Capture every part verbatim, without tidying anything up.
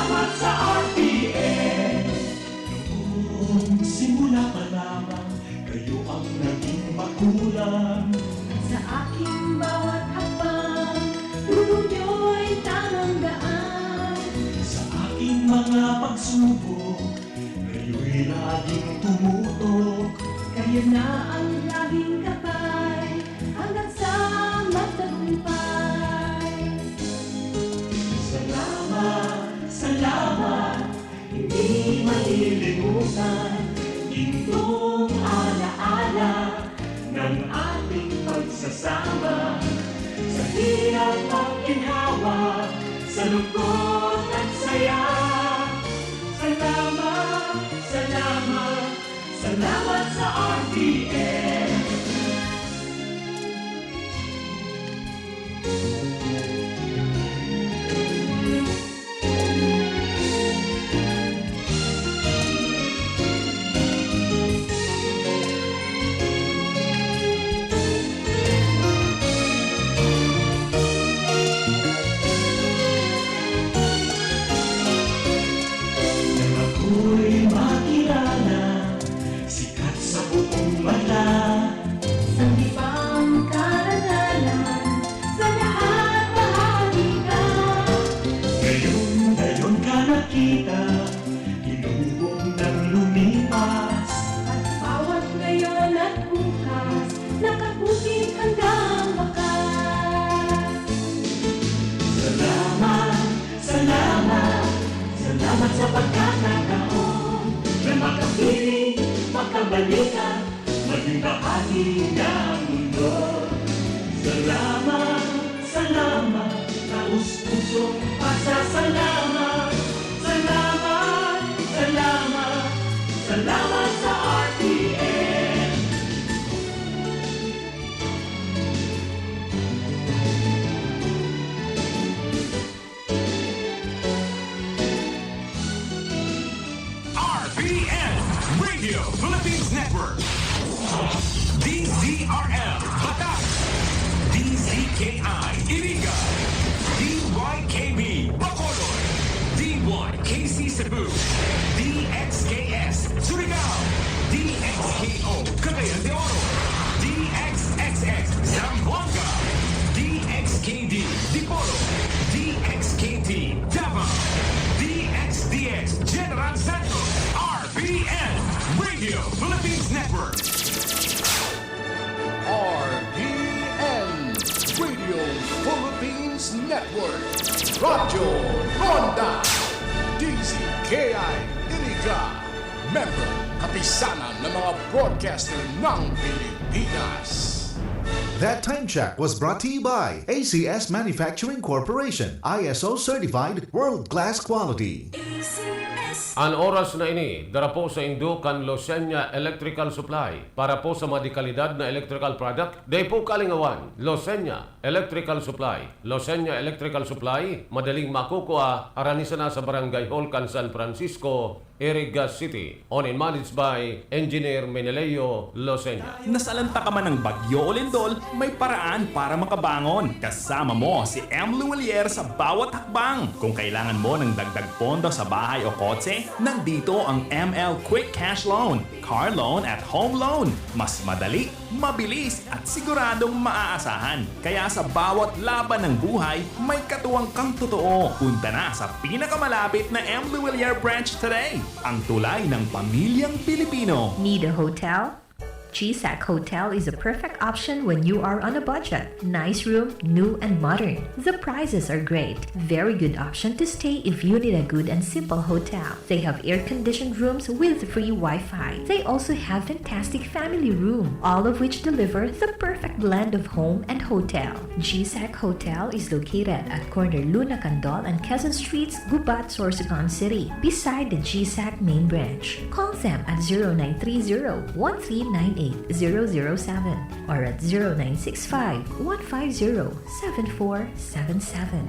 At sa R T N. Noong simula pa lamang, kayo ang naging magulang. Sa aking bawat hakbang, turo niyo'y tamang daan. Sa aking mga pagsubok, kayo'y laging tumutok. Kayo na ang laging gabay, hanggang sa magtagumpay. Salamat, salamat, hindi malilimutan. Gintong alaala ng ating pagsasama. Sa hirap at ginhawa, sa lungkot at saya. Salamat, salamat, salamat sa R T N. Nang ako'y makilala, sikat sa buong bansa. Sa ibang karangalan, sa lahat bahagi ka. Ngayon, ngayon ka nakita, hinubog nang lumipas. At bawat ngayon at bukas, nakaputing hanggang wakas. Salamat, salamat, salamat sa pagkakataon na makapiling, makabalikan, maging bahagi ng mundo. Salamat, salamat, taos-pusong pasasalamat. Salamat, salamat, salamat sa R T N. R P N, Radio Philippines Network. D Z R L, Batac. D Z K I, Iriga. D Y K B, Bacolod. D Y K C Cebu. D X K S, Surigao. D X K O, Cagayan de Oro. D X X X, Zamboanga. D X K D, Dipolog. D X K T, Davao. D X D X, General Santos. R P N, Radio Philippines Network. R P N, Radio Philippines Network. Radyo Ronda. D Z K I Iriga. Member, Kapisanan ng mga Broadcaster ng Pilipinas. That time check was brought to you by A C S Manufacturing Corporation, I S O certified, world-class quality. A C S. An oras na ini, dara po saindo kan Losenya Electrical Supply. Para po sa mga dekalidad na electrical product, dai po kalingawan, Losenya Electrical Supply. Losenya Electrical Supply, madaling makukua, harani sana sa Barangay Hall kan San Francisco, Iriga City. Owned and managed by Engineer Meneleo Losenya. Nasalanta ka man ng bagyo o lindol, may paraan para makabangon. Kasama mo si M. Luwilier sa bawat hakbang. Kung kailangan mo ng dagdag pondo sa bahay o kotse, nandito ang M L Quick Cash Loan. Car loan at home loan. Mas madali, mabilis at siguradong maaasahan. Kaya sa bawat laban ng buhay, may katuwang kang totoo. Punta na sa pinakamalapit na M. Luwilier branch today. Ang tulay ng pamilyang Pilipino. Need a hotel? G SAC Hotel is a perfect option when you are on a budget. Nice room, new and modern. The prices are great. Very good option to stay if you need a good and simple hotel. They have air-conditioned rooms with free Wi-Fi. They also have fantastic family room, all of which deliver the perfect blend of home and hotel. G SAC Hotel is located at corner Luna Candol and Quezon Streets, Gubat, Sorsogon City, beside the G SAC main branch. Call them at zero nine three zero, one three nine eight, zero zero seven or at zero nine six five, one five zero, seven four seven seven.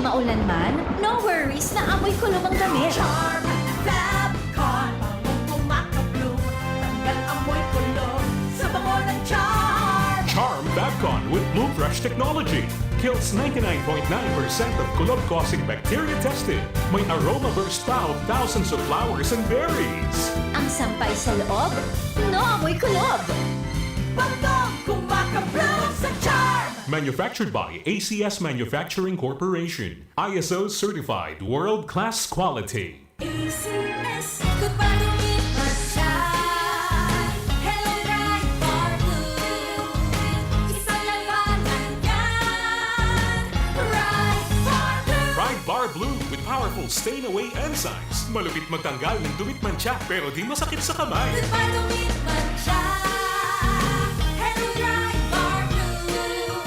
Maulan man, no worries na amoy kulom ang damit. Charm Fab Con. Bangong kumakabloom, tanggal amoy kulom sa bango ng Charm. Charm Fab Con with Blue Fresh technology kills ninety-nine point nine percent of kulob-causing bacteria tested. May aroma burst pa of thousands of flowers and berries. Ang sampay sa loob, naamoy kulob. Bagong kumakabloom sa Charm! Manufactured by A C S Manufacturing Corporation. I S O certified world-class quality. A C S. Goodbye to me, Pride Bar Blue. Isang labanan yan. Pride Bar Blue. Pride Bar Blue with powerful stain away enzymes. Malupit magtanggal ng dumi at mantsa pero di masakit sa kamay. Goodbye to me, Pride Bar Blue.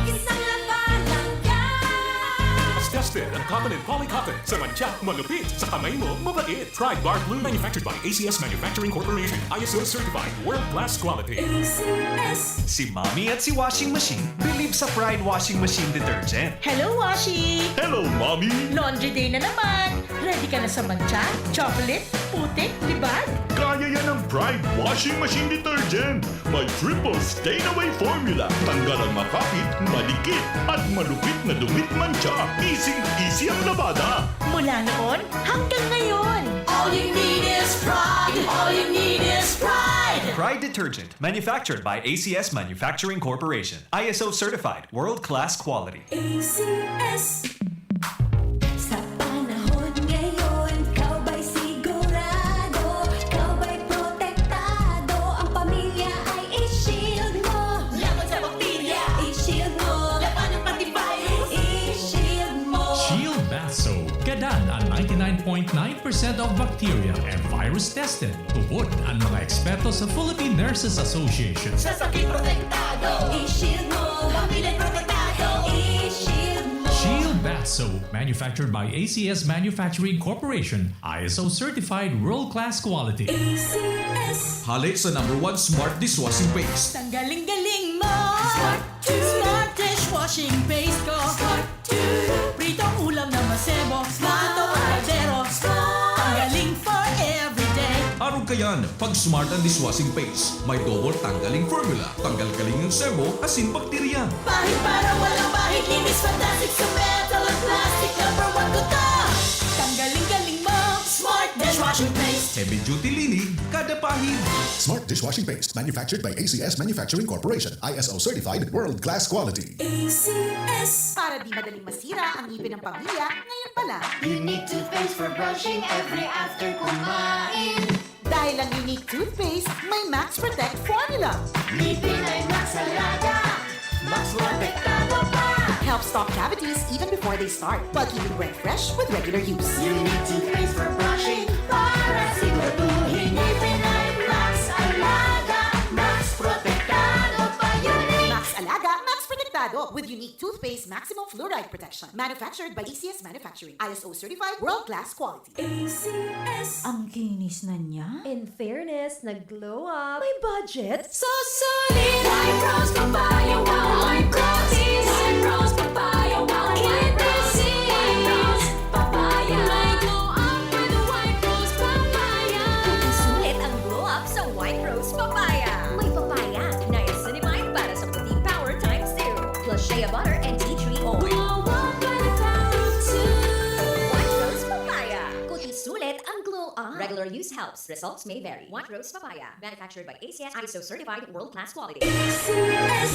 Isang labanan yan. Tested ang cotton and polycotton. Sa mantsa, malupit. Sa kamay mo, mabait. Pride Bar Blue. Manufactured by A C S Manufacturing Corporation. I S O certified. World class quality. A C S. Si Mommy at si Washing Machine believe sa Pride Washing Machine Detergent. Hello, Washi! Hello, Mommy! Laundry day na naman! Ready ka na sa mantsa, chocolate, putik, libag? Kaya yan ang Pride Washing Machine Detergent. May triple stain away formula. Tanggal ang makapit, madikit, at malupit na dumi at mantsa. Easy-easy ang labada. Mula noon hanggang ngayon! All you need is Pride. All you need is Pride. Pride Detergent, manufactured by A C S Manufacturing Corporation. I S O certified, world-class quality. A C S. Sa panahon ngayon, ikaw ba'y sigurado? Ikaw ba'y protektado? Ang pamilya ay i-shield mo. Laban sa bakterya, i-shield mo. Laban ng antivirus, i-shield mo. Shield Bath Soap. Gadan ang ninety-nine point nine percent of bacteria and virus tested. Tubod ang mga eksperto sa Philippine Nurses Association. Sa sakit protektado, i-shield mo. Pamilya protektado, i-shield mo. Shield Bath Soap, manufactured by A C S Manufacturing Corporation, I S O certified world-class quality. A C S. Hale sa number one smart dishwashing paste. Tanggaling-galing mo! Smart two. Smart dishwashing paste ko! Smart two. Pritong ulam na masebo, plato o kaldero. Tanggaling for everyday. Arog kayan, pag smart ang dishwashing paste. May double tanggaling formula. Tanggal galing ang sebo, asin bakterya. Pahid para walang bahid. Linis fantastic sa metal at plastic. Number one ko to. Tanggaling-galing mo. Smart dishwashing paste. Heavy duty linig, kada pahid. Smart dishwashing paste, manufactured by A C S Manufacturing Corporation, I S O certified, world class quality. A C S. Para di madaling masira ang ngipin ng pamilya, ngayon pa lang. Unique toothpaste for brushing every after kumain. Dahil ang Unique Toothpaste may Max Protect Formula. Ngipin ay Max Alaga. Max Protektado pa. Helps stop cavities even before they start, while keeping breath fresh with regular use. Unique toothpaste for brushing para siguraduhin ngipin ay Max Alaga. Max Protektado pa, Unique. Max Alaga, Max Protektado with Unique Toothpaste Maximum Fluoride Protection. Manufactured by A C S Manufacturing. I S O certified, world class quality. A C S. Ang kinis na niya. In fairness, nag-glow up. May budget? So solid! White Rose Papaya, wow! White Rose! White Rose Papaya, wow! White Rose! White Rose Papaya! May glow up with White Rose Papaya! Puti sulit ang glow up sa White Rose Papaya. May papaya, niacinamide para sa puting power times two. Plus shea butter and tea tree oil. Glow up by the power of two! White Rose Papaya. Puti sulit ang glow up. Regular use helps. Results may vary. White Rose Papaya. Manufactured by A C S, I S O certified, world class quality. A C S.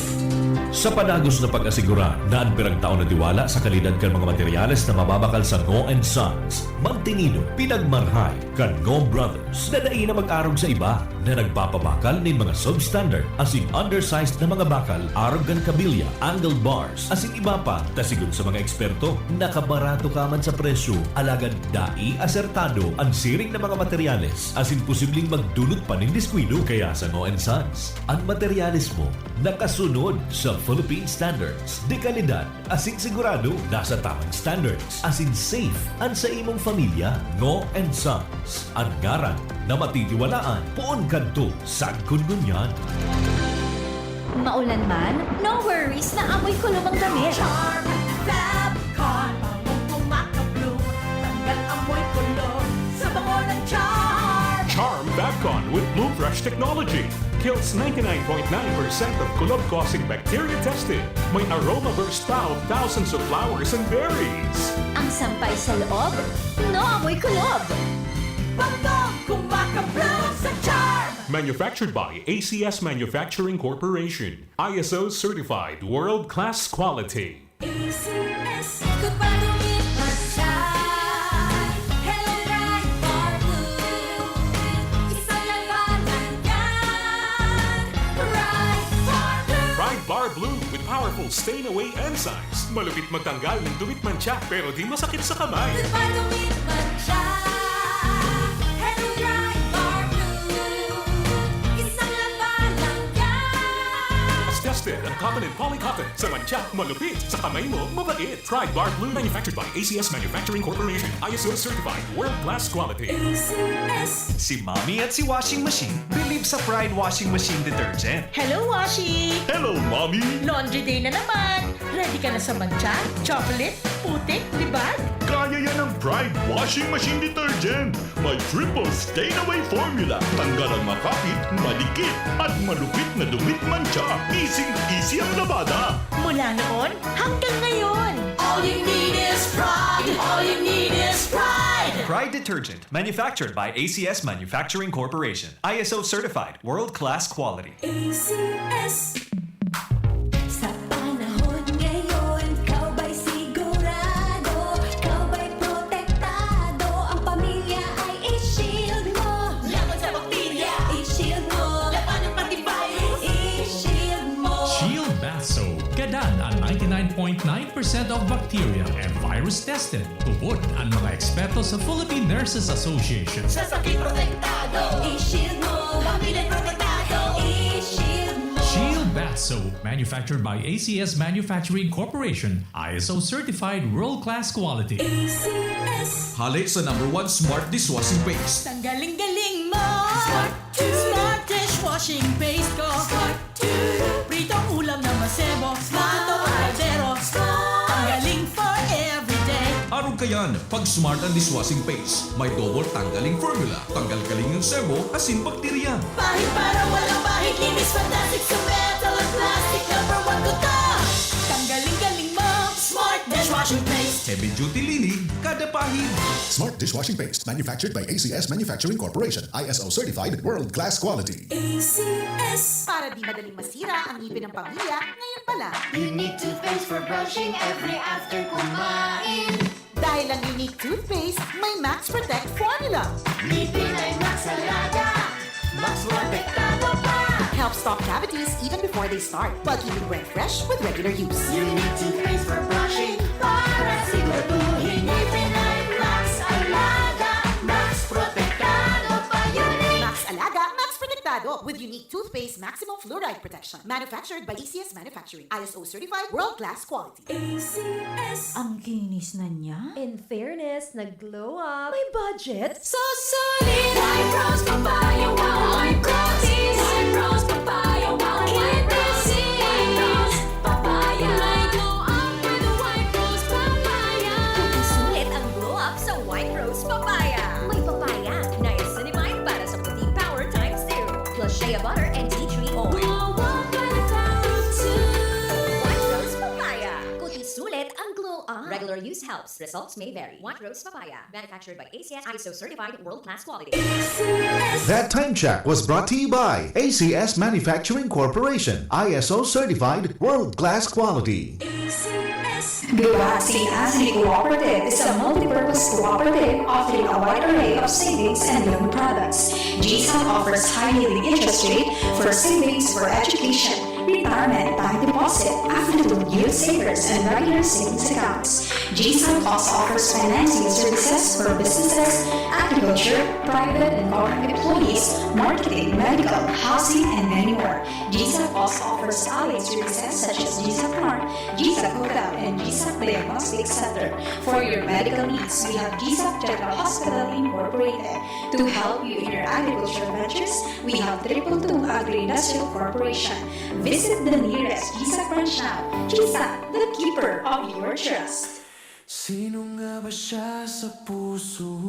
Sa padagos na pag-asigurar na an piragtao na tiwala sa kalidad kan mga materyales na mababakal sa Ngo and Sons, magtinido, pinagmarhay kan Ngo Brothers na dai na mag-arog sa iba na nagpapabakal nin mga substandard asin undersized na mga bakal arog kan kabilya, angle bars, asin iba pa, ta sigon sa mga eksperto, nakabarato ka man sa presyo, alagad dai asertado an siring na mga materyales asin posibleng magdulot pa nin diskuido. Kaya sa Ngo and Sons, an materyales mo nakasunod sa Philippine standards de kalidad asin sigurado nasa tamang standards asin safe an sa imong pamilya. Ngo and Sons, an ngaran na matitiwalaan poon kadto sagkod ngunyan. Maulan man, no worries na amoy kulom ang damit. Charm Fab Con. Bangong kumakabloom. Tanggal amoy kulom sa bango ng Charm. Charm Babcon with Blue Fresh Technology kills ninety-nine point nine percent of kulob-causing bacteria tested. May aroma burst pa of thousands of flowers and berries. Ang sampay sa loob, naamoy kulob. Bangkong kumakablow sa charm! Manufactured by A C S Manufacturing Corporation. I S O certified world-class quality. A C S. Goodbye to me, Pride. Hello, Pride Bar Blue. Isang labanan yan. Pride Bar Blue. Pride Bar Blue with powerful stain away enzymes. Malupit magtanggal ng dumi't mantsa pero di masakit sa kamay. Goodbye to me, mantsa. Hello, Pride Bar Blue. Isang labanan yan. Tested ang cotton and polycotton sa mantsa, malupit, sa kamay mo, mabait. Pride Bar Blue, manufactured by A C S Manufacturing Corporation. I S O certified, world-class quality. A C S. Si Mommy at si Washing Machine believe sa Pride Washing Machine Detergent. Hello, Washi! Hello, Mommy! Laundry day na naman! Ready ka na sa mantsa, chocolate, putik, libag? Kaya yan ng Pride Washing Machine Detergent. May triple stain away formula. Tanggal ang makapit, madikit, at malupit na dumi't mantsa. Easy-easy ang labada. Mula noon hanggang ngayon! All you need is pride. All you need is pride. Pride Detergent, manufactured by A C S Manufacturing Corporation. I S O certified, world-class quality. A C S. Sa panahon ngayon, ikaw ba'y sigurado? Ikaw ba'y protektado? Ang pamilya ay i-shield mo. Laban sa bakterya, i-shield mo. Labanan pati virus, i-shield mo. Shield Bath Soap. Gadan an ninety-nine point nine percent of bacteria and virus tested. Tubod an mga eksperto sa Philippine Nurses Association. Sa sakit protektado, i-shield mo. Pamilya protektado, i-shield mo. Shield Bath Soap, manufactured by A C S Manufacturing Corporation, I S O certified world-class quality. A C S. Hale sa number one smart dishwashing paste. Tanggaling-galing mo! Smart two. Smart dishwashing paste ko! Smart two. Pritong ulam na masebo, plato o kaldero. Tanggaling for everyday. Arog kayan, pag smart ang dishwashing paste, may double tanggaling formula, tanggal kaling ang sebo, asin bakterya. Pahid para walang pahid, linis fantastic sa metal at plastic. Number one ko to! Tanggaling-galing mo! Smart dishwashing paste! Heavy duty linig, kada pahid. Smart dishwashing paste, manufactured by A C S Manufacturing Corporation, I S O certified, world-class quality. A C S. Para di madaling masira ang ngipin ng pamilya, ngayon pa lang. Unique toothpaste for brushing every after kumain. Dahil ang Unique Toothpaste may Max Protect Formula. Ngipin ay Max Alaga, Max Protektado pa. Helps stop cavities even before they start, while keeping breath fresh with regular use. Unique toothpaste for brushing para siguraduhin ngipin ay Max Alaga, Max Protektado pa. Unique! Max Alaga, Max Protektado with Unique Toothpaste Maximum Fluoride Protection. Manufactured by A C S Manufacturing. I S O certified, world-class quality. A C S. Ang kinis na niya? In fairness, nag-glow up. May budget? Susulit! White Rose Papaya, wow! White Rose! White Rose Papaya, wow! White Rose! White Rose Papaya! May glow up with White Rose Papaya! Sulit ang glow up sa White Rose Papaya. May papaya, niacinamide para sa puting power times two. Plus shea butter and tea tree oil. Glow up with White Rose two! White Rose Papaya. Kuti sulit ang glow up. Regular use helps. Results may vary. White Rose Papaya. Manufactured by A C S, I S O certified, world-class quality. That time check was brought to you by A C S Manufacturing Corporation, I S O certified, world-class quality. A C S. Glow Up Saint Anthony Cooperative is a multi-purpose cooperative offering a wide array of savings and loan products. G S A P offers high-yielding interest rate for savings for education, retirement, time deposit, affluent youth savers, and regular savings accounts. G S A P also offers financing services for businesses, agriculture, private and government employees, marketing, medical, housing, and many more. G S A P also offers allied services such as G S A P Farm, G S A P Hotel, and G S A P Diagnostic Center. For your medical needs, we have G S A P General Hospital Incorporated. To help you in your agricultural ventures, we have Triple Two Agri-Industrial Corporation. Visit the nearest G S A P branch now. G S A P, the keeper of your trust. Sino nga ba siya sa puso?